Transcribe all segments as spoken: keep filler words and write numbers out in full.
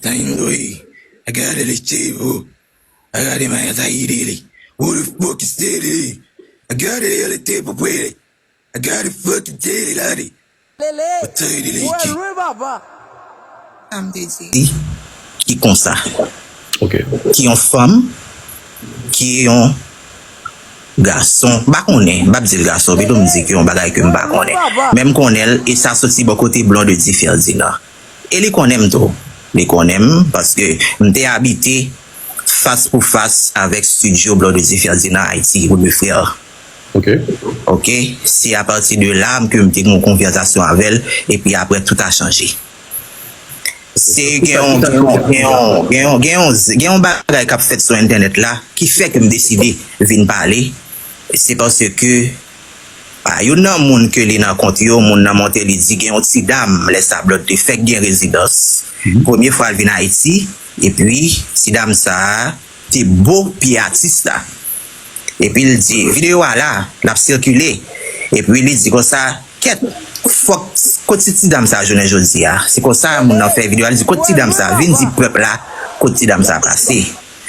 Tango, I got it, table. I got it, man. I got it. What the fuck is that? I got it, table, pretty. I got it, fucking table, lady. Lele. What table, lady? Sa m te di ki konsa. Ki yon fanm, ki yon gason, m pa konnen, m p ap di l gason, pito m di ki yon bagay ke m pa konnen. Men m konnen l, e sa soti bò kote Blondedy Ferdinand. E li konnen m tou. Li konnen m, paske m te abite fas pou fas avèk studio Blondedy Ferdinand Haïti, Woodbury Frères. Ok. Ok, se apati de la ke m te gen yon konvèsasyon avè l, epi apre tout a chanje. Se gen yon, gen yon, gen yon, gen yon, gen yon, gen yon bagay k ap fèt sou entènèt la ki fè ke m deside vin pale. Se paske, a, youn nan moun ke li nan kont yo, moun nan monte, li di gen yon ti dam, lè sa Blondedy te fèk gen rezidans. Premye fwa l vin Ayiti, epi ti dam sa a te bo pye atis la. Epi l di, videyo a la, l ap sikile. Epi li di konsa, kèt, fòk, kot ti, ti dam sa a jounen jodi a? Se konsa moun nan fè videyo a, li di, kot ti dam sa a? Vin di pèp la, kot ti dam sa a pase?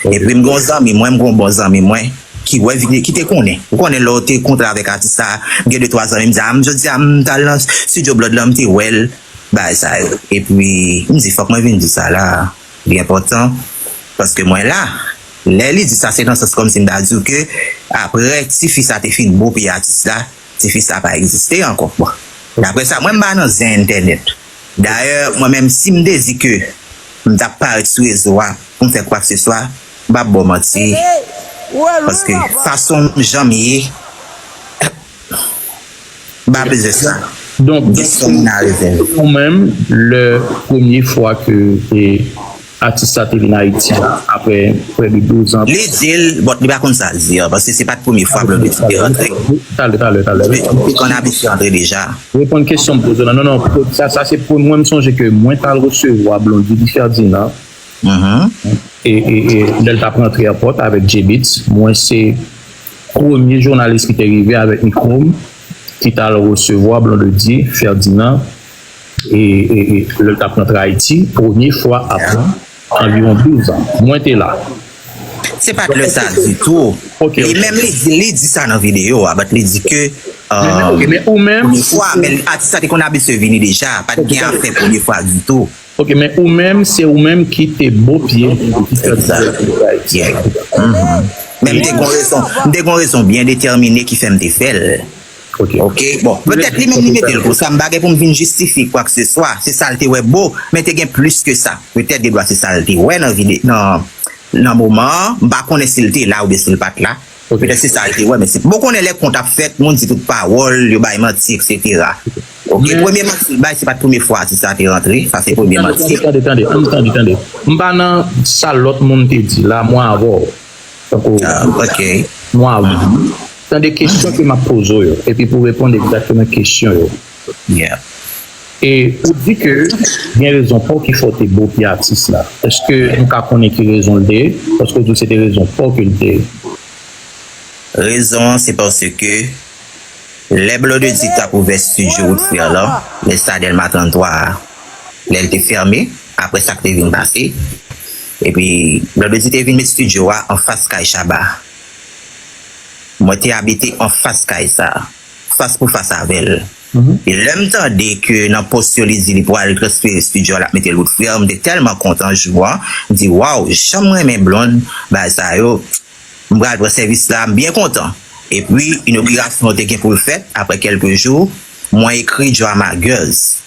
Epi m gen yon zanmi mwen, m gen yon bon zanmi mwen, ki wè videyo, ki te konnen. Ou konnen lè w te kontre avèk atis sa a, m gen de twa zanmi, m di, a, m jodi a, m t al nan studio Blondedy la, m te wè l, bagay sa yo. Epi, m di, fòk mwen vin di sa la. Li enpòtan, paske mwen la. Lè li di sa, se nan sans kòmsi m ta di w ke apre tifi sa te fin bo pye atis la, tifi sa pa egziste ankò. Bon, daprè sa, mwen m pa nan zen entènèt. Dayè, mwen menm, si m te di ke m t ap parèt sou rezo a pou m fè kwakseswa, m p ap ba w manti. Paske fason jan m ye, m pa bezwen sa. Donk, donk, ou menm, lè premye fwa ke, e, atis sa te vin Ayiti a, apre prè de douz an. Li di l, but li pa konn sa l di an, paske se pa t premye fwa Blondedy te rantre. Talè, talè, talè. Li te konn abitye rantre deja. Reponn kesyon m poze w la. Non, non, sa, sa se pou mwen, m sonje ke mwen t al resevwa Blondedy Ferdinand. E, e, e lè l t ap rantre èpòt avèk J-Beatz, mwen se premye jounalis ki te rive avèk mikwo m, ki t al resevwa Blondedy Ferdinand, e, e, e lè l t ap rantre Ayiti, premye fwa apre anviwon douz an. Mwen te la. Se pa t lè sa ditou. Li menm, li di, li di sa nan videyo a, but li di ke, e, premye fwa, men atis sa te konn abitye vini deja, pa t gen afè premye fwa ditou. Ok, men ou menm, se ou menm ki te bo pye. Egzat. Yeah. Men m te gon rezon, m te gon rezon byen detèmine ki fè m te fè l. Ok. Ok, bon, petèt li menm li mete l konsa, m pa gen pou m vin jistifye kwakseswa. Se sa l te wè bo, men te gen plis ke sa. Petèt de dwa se sa l te wè nan vide-, nan, nan moman an, m pa konnen si l te la oubyen si l pa t la. Petèt se sa l te wè, men se, bon, konnen lè kont ap fèt, moun di tout pawòl, yo bay manti, etsetera. Ok, premye manti l bay, se pa t premye fwa atis sa te rantre, sa se premye manti. Tande, tande, tande, tande, tande, tande. M pa nan sa lòt moun te di la, mwen avè w. Tankou, mwen avè w. Tande kesyon ke m ap poze w yo, epi pou w reponn egzakteman kesyon yo. E ou di ke gen rezon pa w ki fè w te bo pye atis la. Èske nou ka konnen ki rezon l te ye? Paske w di w se te rezon pa w ke l te ye. Rezon an, se paske lè Blondedy t ap ouvè studio Woodfrère lan, lè sa Dèlma tranntwa a, lè l te fèmen, apre sa k te vin pase, epi Blondedy te vin met studio a anfas kay Shabba. Mwen te abite anfas kay sa a, fas pou fas avè l. E lè m tande ke nan pòs yo li di li pral transfere studio a, l ap mete l Woodfrère, m te tèlman kontan jou an, m di, waw, jan m renmen Blonde, bagay sa yo, m pral pran sèvis la, m byen kontan. Epi, inogirasyon an te gen pou l fèt, apre kèlke jou, mwen ekri Drama Girls,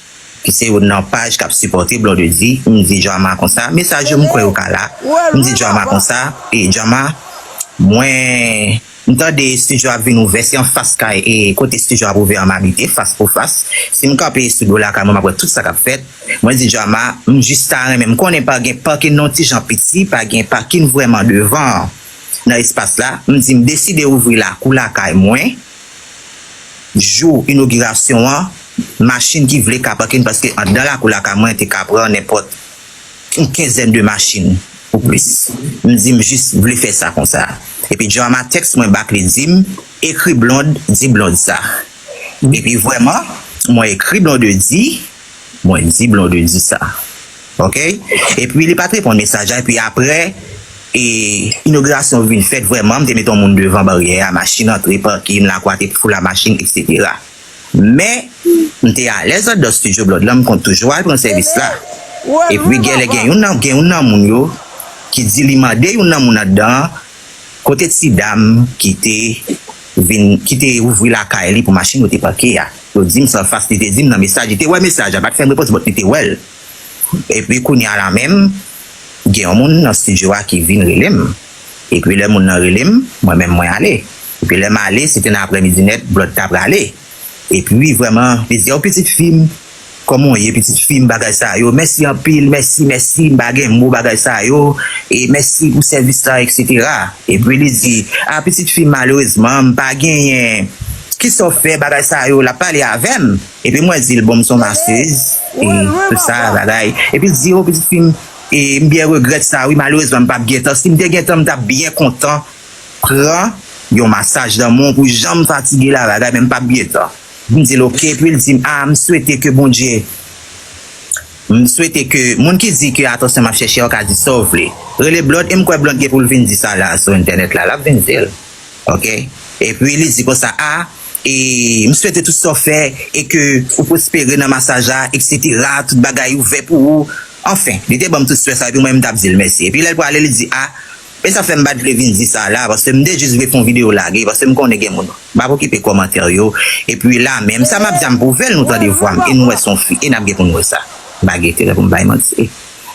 ki se youn nan paj k ap sipòte Blondedy, m di Drama konsa, mesaj yo m kwè yo ka la, m di Drama konsa, e Drama, mwen, m tande estidyo ap vin ouvè, se anfas kay, e kote estidyo ap ouvè an m abite, fas pou fas. Si m kanpe sou do lakay mwen, m ap wè tout sa k ap fèt. Mwen di Drama, m jis ta renmen, m konnen pa gen pakin nan yon ti jan piti, pa gen pakin vrèman devan nan espas la. M di m deside ouvri lakou lakay mwen jou inogirasyon an, machin ki vle ka pakin, paske anndan lakou lakay mwen te ka pran nenpòt yon kenzèn de machin ou plis. M di m jis vle fè sa konsa. Epi Drama tèks mwen bak, li di m, ekri Blonde, di Blonde sa. Epi vrèman, mwen ekri Blondedy, mwen di Blondedy sa. Ok? Epi li pa t reponn mesaj la, epi apre, e, inogirasyon vin fèt vrèman, m te mete yon moun devan baryè a, machin antre, pake, lakou a te foul a machin, etsetera. Men, m te alèz anndan estidyo Blood lan, m konn toujou al pran sèvis la. Epi genlè gen youn nan, gen youn nan moun yo ki di li mande youn nan moun anndan an kote ti dam ki te vin, ki te ouvri lakay li pou machin yo te pake a. Yo di m sa anfas, li te di m nan mesaj, li te wè mesaj la, pa t fè m repons, but li te wè l. Epi kounye a la menm, gen yon moun nan estidyo a ki vin rele m. Epi lè moun nan rele m, mwen menm mwen ale. Epi lè m ale, se te nan aprèmidi nèt, Blood ta prale. Epi vrèman, li di, "O pitit fi m, kòman w ye, pitit fi m, bagay sa yo? Mèsi anpil, mèsi, mèsi, m pa gen mo, bagay sa yo. E mèsi pou sèvis la, etsetera." Epi li di, "A, pitit fi m, malerezman, m pa genyen. Kisa w fè, bagay sa yo?" L ap pale avè m. Epi mwen di l, "Bon, m se yon masèz, e tout sa, bagay." Epi l di, "O, pitit fi m, e m byen regrèt sa, wi, malerezman, m p ap gen tan. Si m te gen tan, m t ap byen kontan pran yon masaj nan men w pou jan m fatige la, bagay, men m p ap gen tan." M di l, "Oke." Epi l di m, "A, m swete ke Bondye, m swete ke moun ki di ke atansyon m ap chèche a, w ka di sa w vle. Rele Blood, e m kwè Blood gen pou l vin di sa la sou entènèt la, l ap vin di l." Ok? Epi li di konsa, "A, e m swete tout sa w fè, e ke ou pwospere nan masaj la, etsetera, tout bagay ouvè pou ou." Anfen, li te ban m tout swè sa, epi mwen, m t ap di l mèsi. Epi lè l prale, li di, "A, e sa fè m pa t vle vin di sa la, paske m te jis vle fè yon videyo lage, paske m konnen gen moun." M p ap okipe kòmantè yo. Epi la menm, sa m ap di a, m pwouve l, nou tande vwa m, e nou wè se yon fi, e n ap gen pou n wè sa. M pa gen enterè pou m bay manti.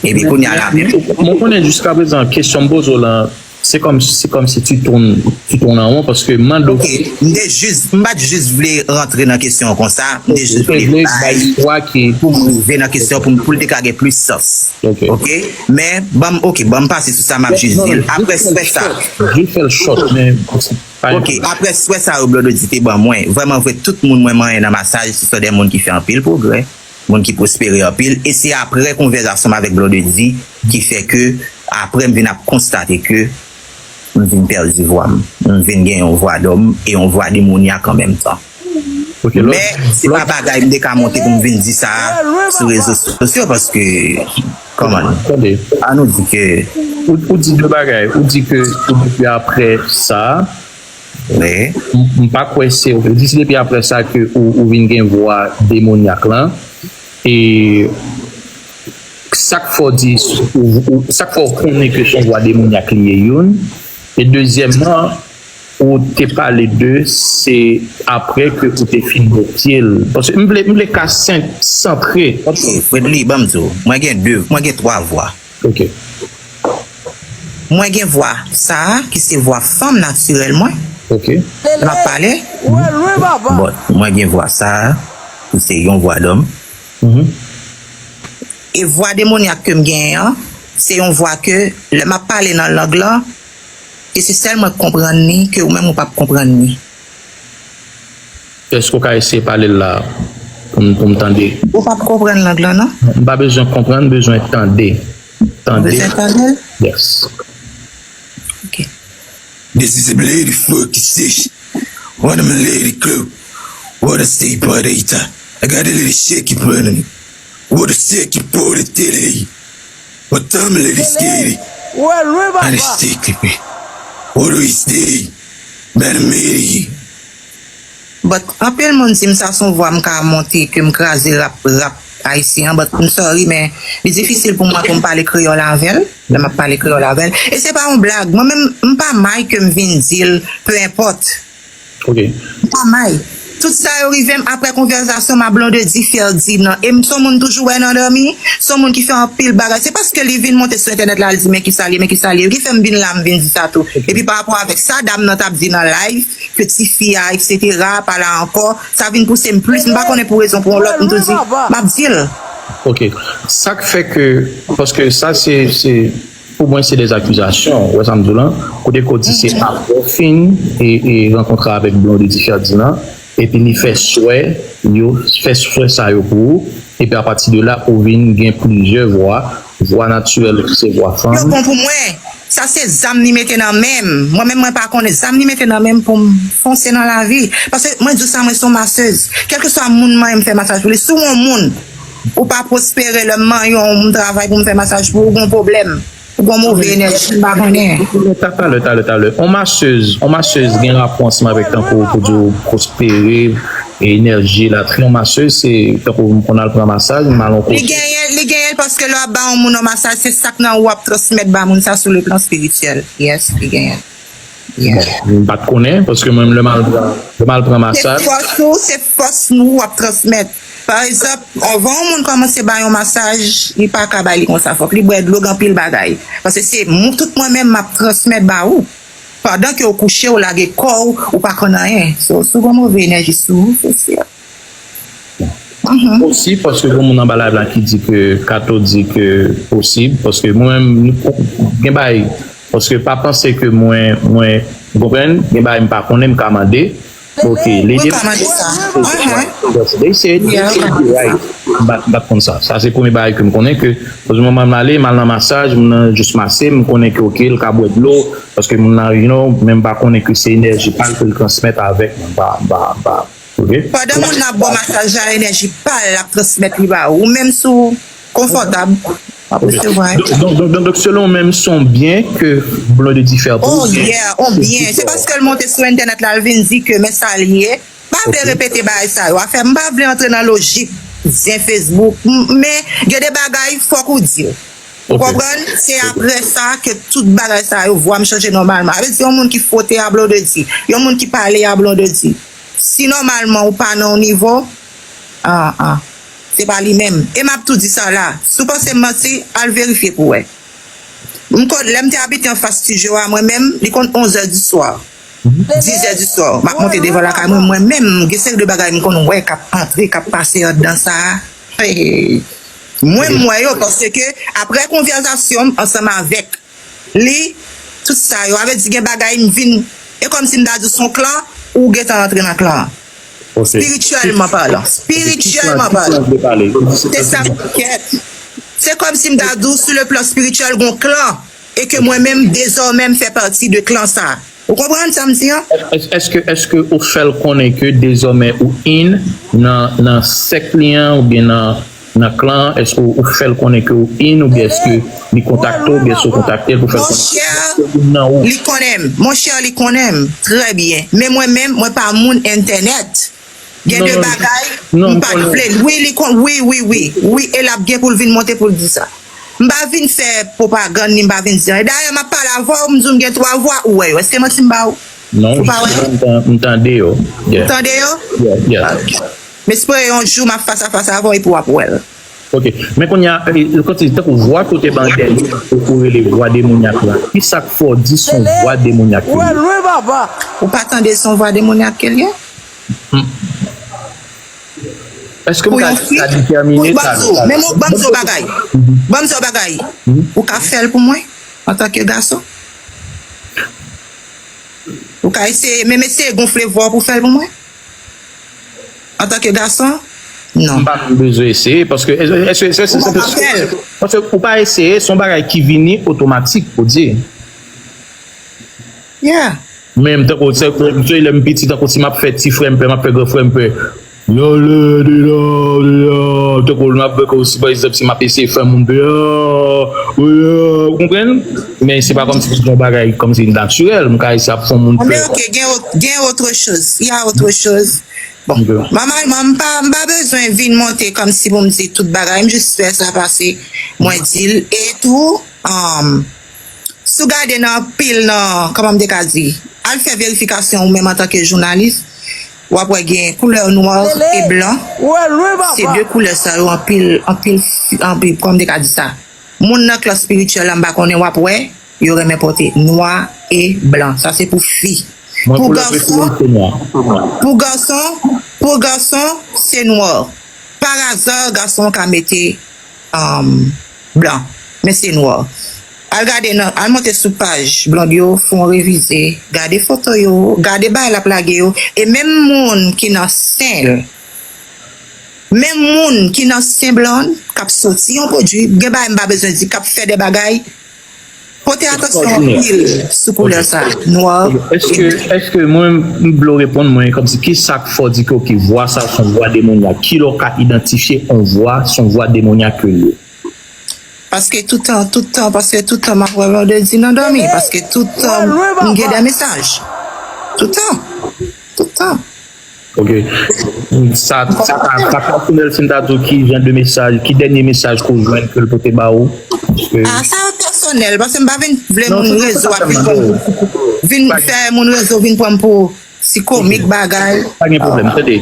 Epi kounye a la menm. Mwen konnen jiskaprezan, kesyon m poze w lan, se kòm, se kòmsi tu tournes, tu tournes en rond, paske m mande w. Ok, m te jis, m pa t jis vle rantre nan kesyon an konsa, m te jis vle bay, pou m rive nan kesyon, pou m, pou l te ka gen plis sans. Ok? Men, ban m, ok, ban m pase sou sa, m ap jis di l. Apre swè sa. Jis fè l short, men. Ok, apre swè sa yo Blondedy te ban mwen, vrèman vre, tout moun mwen manyen nan masaj, se sò de moun ki fè anpil pwogrè, moun ki pwospere anpil, e se apre konvèsasyon m avèk Blondedy ki fè ke, apre m vin ap konstate ke m vin pèdi vwa m, m vin gen yon vwa dòm e yon vwa demonyak an menm tan. Men, se pa bagay m te ka monte pou m vin di sa sou rezo sosyo, paske, kòman, ann nou di ke. Ou, ou di de bagay, ou di ke ou depi apre sa, m, m pa kwè se, ou di se depi apre sa ke ou, ou vin gen vwa demonyak lan, e sa k fè w di, ou, ou, sa k fè w konnen ke se yon vwa demonyak li ye youn, e dezyèmman, ou te pale de, se apre ke ou te fin mete l. Paske m vle, m vle ka sen-, santre. Ok, Fredly, ban m di w, mwen gen de, mwen gen twa vwa. Ok. Mwen gen vwa sa a, ki se vwa fanm natirèl mwen. Ok. Lè m ap pale. Bon, mwen gen vwa sa a, ki se yon vwa dòm. E vwa demonyak ke m genyen an, se yon vwa ke, lè m ap pale nan lang lan, e se sèl mwen k konprann li, ke ou menm ou p ap konprann li. Èske w ka eseye pale l la pou m, pou m tande? Ou p ap konprann lang lan, non? M pa bezwen konprann, m bezwen tande. Tande. Ou bezwen tande l? Yes. Ok. This is a lady fucking session. What a lady club. What a stay party. I got a little shaky pulling. What a shaky party today. What time a lady scary. And a sticky. What do you stay? Man, a lady. But anpil moun di m sa se yon vwa m ka monte, ke m kraze rap, rap ayisyen an, but m sorry, men li difisil pou mwen pou m pale kreyòl avè l, lè m ap pale kreyòl avè l. E se pa yon blag, mwen menm, m pa may ke m vin di l, peu importe. Ok. M pa may. Tout sa yo rive m apre konvèsasyon m a Blondedy Ferdy nan. E m se yon moun toujou wè nan dòmi, se yon moun ki fè anpil bagay. Se paske li vin monte sou entènèt la, li di, "Men kisa l ye, men kisa l ye." Ki fè m vin la, m vin di sa tou. Ok. Epi pa rapò avèk sa dam nan t ap di nan live, ke tifi a, etsetera, pa la ankò, sa vin pouse m plis, m pa konnen pou rezon pou yon lòt, m tou di, m ap di l. Ok. Sa k fè ke, paske sa se, se, pou mwen, se dè akizasyon, ou wè sa m di w lan, kote ke w di se apre w fin e, e rankontre avèk Blondedy Ferdy lan, epi li fè swè yo, fè swè sa yo pou ou, epi apati de la, ou vin gen plizyè vwa, vwa natirèl ki se vwa fanm. Yo bon pou mwen. Sa se zam li mete nan men m. Mwen menm, mwen pa konnen zam li mete nan men m pou m fonse nan lavi. Paske mwen di w sa, mwen se yon masèz. Kèlkeswa moun mwen, m fè masaj pou li. Si w yon moun, ou pa pwospere, lè m manyen w, m travay pou m fè masaj pou ou, ou gon pwoblèm. Ou gon move enèji, m pa konnen. Talè, talè, talè. On masèz, on masèz gen rapò ansanm avèk tankou pou di w pwospere, enèji, latrin. On masèz, se tankou m konn al pran masaj, m al on kote. Li genyen, li genyen l paske lè w ap ba yon moun yon masaj, se sa k nan ou w ap transmèt ba moun sa sou le plan spirityèl. Yes, li genyen l. Bon, m pa t konnen, paske mwen menm lè m al pran, lè m al pran masaj. Se fòs ou, se fòs nou w ap transmèt. Pa egzanp, anvan yon moun kòmanse bay yon masaj, li pa ka bay li konsa. Fòk li bwè dlo, gen anpil bagay. Paske se mou, tout mwen menm m ap transmèt ba ou. Pandan ke w kouche, w lage kò w, ou pa konn anyen. So, si w gen move enèji sou ou, se si. Posib, paske gen moun anba live la ki di ke Kato di ke posib, paske mwen menm, gen bagay, paske pa panse ke mwen, mwen, ou konprann, gen bagay m pa konnen, m ka mande. Ok, lede. Wi, ou ka mande sa. They say, they say you're right. M pa, m pa t konn sa. Sa se premye bagay ke m konnen ke, poz moman m ale, m al nan masaj, moun nan jis mase, m konnen ke ok, l ka bwè dlo, paske moun nan, you know, men m pa konnen ke se enèji pa l ke l transmèt avèk mwen. M pa, m pa, m pa, ok? Pandan moun nan ap ba w masaj la, enèji pa l ap transmèt li ba ou. Ou menm si w konfòtab, w ap resevwa. Donk, donk, donk, donk, selon ou menm, se yon byen ke Blondedy fè pou ou? Oh yeah, yon byen. Se paske l monte sou entènèt la, l vin di ke men sa l ye. M pa vle repete bagay sa yo. Afè m pa vle antre nan lojik zen Facebook. M- Men gen de bagay fòk ou di l. Ou konprann? Se apre sa ke tout bagay sa yo, vwa m chanje nòmalman. Sa vle di yon moun ki fwote a Blondedy, yon moun ki pale a Blondedy. Si nòmalman ou pa nan yon nivo, ah, ah, se pa li menm. E m ap tou di sa la. Si w panse m manti, al verifye pou w wè. M konn, lè m te abite anfas estidyo a, mwen menm, li konn onz è di swa. Dis è di swa, m ap monte devan lakay mwen, mwen menm, gen seri de bagay m konn wè k ap antre, k ap pase anndan sa a. Hey, hey, hey. Mwen, m wè yo, paske apre konvèsasyon m ansanm avèk li, tout sa yo, sa vle di gen bagay m vin, e kòmsi m ta di w se yon klan, ou gentan antre nan klan an. Espirityèlman palan. Espirityèlman palan. Se sa m kèt. Se kòmsi m ta di w, sou le plan espirityèl, gon klan. E ke mwen menm, dezòmè, m fè pati de klan sa. Ou konprann sa m di an? Èske, èske ou fè l konnen ke dezòmè ou in nan, nan sèk li an, oubyen nan, nan klan an? Èske ou, ou fè l konnen ke ou in, oubyen èske li kontakte w, oubyen èske ou kontakte l pou fè l konnen ke ou in nan ou? Li konnen m. Monchè, li konnen m trè byen. Men mwen menm, mwen pa moun entènèt. Gen de bagay m pa t vle. Wi, li kon, wi, wi, wi. Wi, e l ap gen pou l vin monte pou l di sa. M pa vin fè pwopagann, ni m pa vin di anyen. Dayè, m ap pale avè w, m di w m gen twa vwa, ou wè yo. Èske manti m ba ou? Non, ou pa wè yo? M tande yo. Ou tande yo? M espere yon jou m ap fas a fas avè w epi w ap wè l. Ok. Men kounye a, e, kote, tankou vwa ke w te ban dènye, ou rele vwa demonyak la. Kisa k fè w di se yon vwa demonyak ke l ye? Ou pa tande se yon vwa demonyak ke l ye? Èske m ka detèmine sa? Ban m di w bagay. Ban m di w bagay. Ou ka fè l pou mwen, antanke gason? Ou ka eseye, menm eseye gonfle vwa w pou w fè l pou mwen? Antanke gason? Non. M pa menm bezwen eseye, paske, èske, èske, èske, paske ou pa eseye, se yon bagay ki vini otomatik, pou di. Yeah. Men m tankou se, se lè m piti, tankou si m ap fè ti frè m pè, m ap fè gran frè m pè. Yo, le, de la, de la. Tankou m ap, tankou si pa egzanp, si m ap eseye fè moun pè, ah, wi, ah, ou konprann? Men se pa kòmsi se yon bagay kòmsi natirèl, m ka eseye ap fè moun pè. Men ok, gen, gen autre chose. Il y a autre chose. Bon, nòmalman, m pa, m pa bezwen vin monte kòmsi pou m di tout bagay. M jis fè sa pase mwen di l. E tou, um, si w gade nan anpil nan, kòman m te ka di, al fè verifikasyon ou menm antanke jounalis, w ap wè gen koulè nwa e blan. Se de koulè sa yo anpil, anpil, anpil, kòman m te ka di sa? Moun nan klan espirityèl la, m pa konnen, w ap wè, yo renmen pote nwa e blan. Sa se pou fi. Pou gason, pou gason, pou gason, se nwa. Paraza, gason an ka mete um, blan. Men se nwa. Al gade nan, al monte sou paj Blonde yo, fè yon revize, gade foto yo, gade bagay l ap lage yo, e menm moun ki nan sen l, menm moun ki nan sen Blonde, k ap soti yon pwodui, gen bagay m pa bezwen di, k ap fè de bagay, Pote atansyon anpil sou koulè sa, nwa. Èske, èske mwen, m vle w reponn mwen, kòmsi, ki sa k fè w di ke, oke, vwa sa se yon vwa demonyak? Ki lè w ka idantifye yon vwa, se yon vwa demonyak ke l ye? Paske toutan, toutan, paske toutan m ap wè Vendredi nan dòmi. Paske toutan m gen de mesaj. Toutan. Toutan. Ok. Sa, sa, sa, sa pèsonèl, si m ta di w ki jan de mesaj, ki dènye mesaj ke w jwenn ke l pote ba ou? Paske Ah, sa pèsonèl, paske m pa vin vle Non, moun se rezo sa ap vin m pran m mande. pou, vin fè moun rezo vin pran m pou ti komik bagay. Pa gen pwoblèm, tande.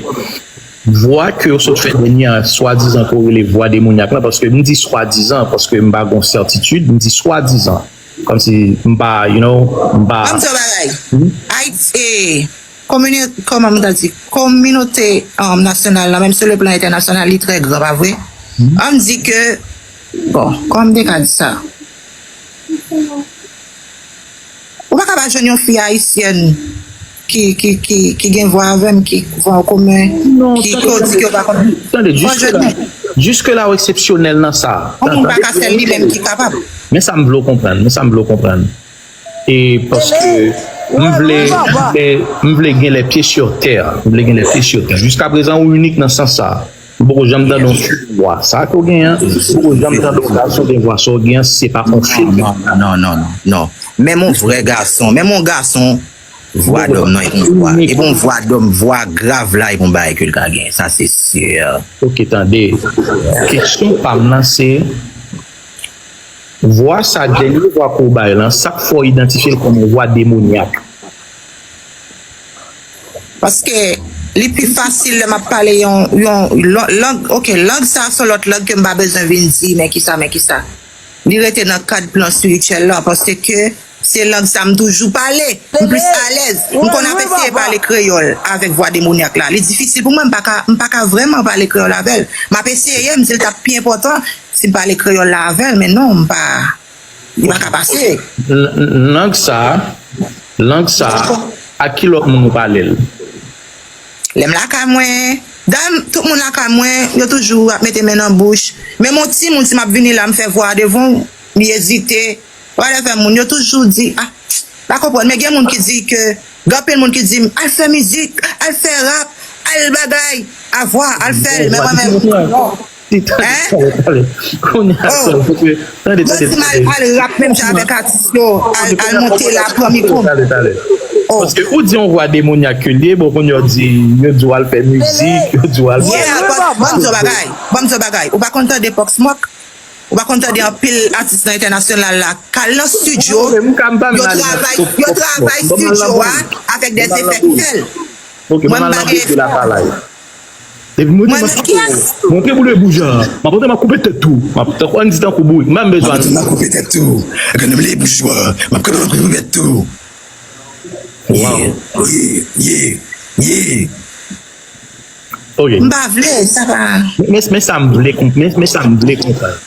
Vwa ke w sot fè dènye a, swadizan ke w rele vwa demonyak lan, paske m di swadizan, paske m pa gon sètitid, m di swadizan. Kòmsi m pa, you know, m pa. Ban m di w bagay. Ayiti, eh, komini-, kòman m ta di, kominote um, nasyonal la, menm sou le plan entènasyonal, li trè gran, pa vre? An m di ke, bon, kòman m te ka di sa? Ou pa ka pa jwenn yon fi ayisyèn ki, ki, ki, ki gen vwa avè m, ki vwa an komen, Non, ki tande, ko di ke w pa konn. Tande, jiske la, jiske la w eksepsyonèl nan sa. Yon moun pa ka fè l li menm ki kapab. Men sa m vle w konprann, men sa m vle w konprann. E paske m vle, m vle, m vle gen les pieds sur terre. M vle gen les pieds sur terre. Jiska prezan, ou inik nan sans sa. M poko janm tande yon fi gen vwa sa ke w genyen an. M poko janm tande yon gason gen vwa sa w genyen an, si se pa yon fi. Non, non, non, non, non. Menm yon vrè gason, menm yon gason, vwa dòm non, e bon vwa. E bon vwa dòm, vwa grav la, e bon bagay ke l ka gen. Sa se si. Ok, tande. Kesyon pa m nan se, vwa sa, dènye vwa ke w bay lan, sa k fè w idantifye l kòm yon vwa demonyak? Paske li pi fasil lè m ap pale yon, yon lò- lang, ok, lang sa se yon lòt lang ke m pa bezwen vin di, men kisa, men kisa. Li rete nan kad plan espirityèl la, paske se lang sa m toujou pale. M plis alèz. M konn ap eseye pale kreyòl avèk vwa demonyak la. Li difisil pou mwen, m pa ka, m pa ka vrèman pale kreyòl avè l. M ap eseye, m di l t ap pi enpòtan si m pale kreyòl la avè l, men non, m pa, li pa ka pase. Lang sa, lang sa, ak ki lòt moun ou pale l? Lè m lakay mwen, dayè, tout moun lakay mwen, yo toujou ap mete men nan bouch. Menm yon timoun, si m ap vini la, m fè vwa devan w, li ezite. Whatever, moun yo toujou di, ah, pa konprann. Men gen moun ki di ke, gen anpil moun ki di m, al fè mizik, al fè rap, al bagay, a vwa, al fè l. Men mwen menm, non. Tande, tande, tande. Kounye a, tande, tande, tande. Yo di m al, al rap menm jan avèk atis yo, al, al monte la, pran mikwo m. Tande, tande. Paske ou di yon vwa demonyak ke l ye, bon, kounye a yo di, yo di w al fè mizik, yo di w al fè. Yeah, but ban m di w bagay, ban m di w bagay. Ou pa konn tande Pop Smoke? Ou pa konn tande anpil atis nan entènasyonal la k al nan studio, yo travay, yo travay studio a avèk de efè ki fè l. Ok, mwen al nan bouji la palay. Epi mwen di, montre boul e boujan. M ap montre, m ap koupe tèt tou. M ap tankou, ann di tankou bourik. M pa bezwen. M ap koupe tèt tou. Gade m le boujan. M ap koupe tèt tou. Wow. Yeah, yeah, yeah. Ok. M pa vle, sa pa. Men, men sa m vle konp-, men, men sa m vle konprann.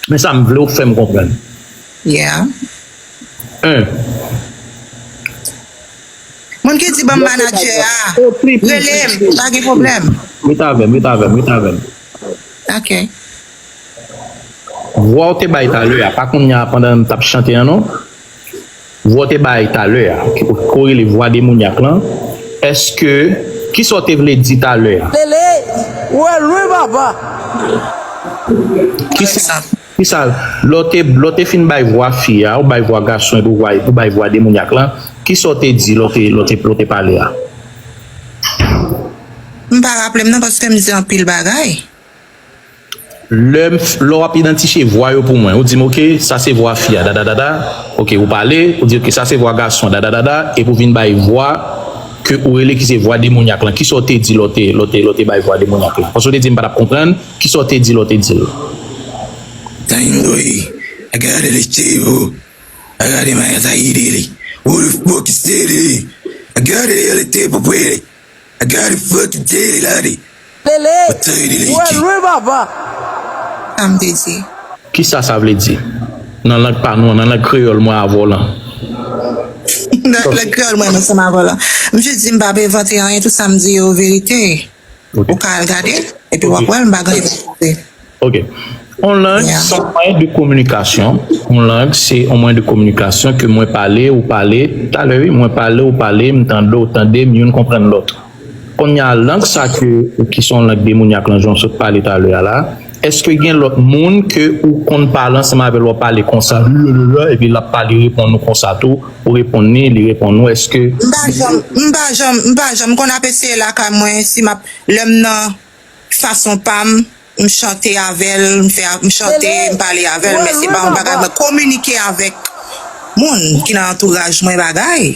Men sa m vle ou fè m konprann. Yeah. En. Moun ki di ban m manadjè a, rele m, pa gen pwoblèm. Ret avè m, ret avè m, ret avè m. Ok. Vwa w te bay talè a, pa kounye a pandan m t ap chante an non. Vwa w te bay talè a, ki, ki w rele vwa demonyak lan. Èske, kisa w te vle di talè a? Lele, ou wè lwen papa. Kisa, kisa, lè w te, lè w te fin bay vwa fi a, ou bay vwa gason epi ou bay, ou bay vwa demonyak lan, kisa w te di lè w te, lè w te, lè w te pale a? M pa raple m non, paske m di anpil bagay. Lè m f-, lè w ap idantifye vwa yo pou mwen, ou di m, oke, sa se vwa fi a, dada, dada. Oke, ou pale, ou di, oke, sa se vwa gason, dada, dada. Epi ou vin bay vwa ke ou rele ki se vwa demonyak lan. Kisa w te di lè w te, lè w te, lè w te bay vwa demonyak lan? Paske w te di m pa t ap konprann. Kisa w te di lè w te di l? Tandoy, I got it, it's evil. I got it, man, I got it. Who the fuck is that? I got it, I got it, I got it, fucking dead, I got it. Lele, Atay, Lele, ou wè lwen papa. Sa m te di. Kisa sa vle di? Nan lang pa nou an, nan lang kreyòl mwen avè w lan. Nan lang kreyòl mwen ansanm avè w lan. M jis di m p ap envante anyen, tout sa m di yo verite. Ok. Ou ka al gade, epi w ap wè m pa gen anyen pou pwouve. Ok. On lang se on mwayen de kominikasyon. On lang se on mwayen de kominikasyon ke mwen pale, ou pale. Talè, wi, mwen pale, ou pale, m tande, ou tande, m youn konprann lòt. Kounye a, lang sa ke, ki se on lang demonyak lan, jan w sot pale talè a la, èske gen lòt moun ke ou konn pale ansanm avè l, w ap pale konsa, epi l ap pale, reponn ou konsa tou, ou reponn li, li reponn ou, èske... M pa janm, m pa janm, m pa janm, m konn ap eseye lakay mwen, si m ap, lè m nan fason pa m, m chante avè l, m fè, m chante, m pale avè l, men se pa yon bagay mwen kominike avèk moun ki nan antouraj mwen bagay.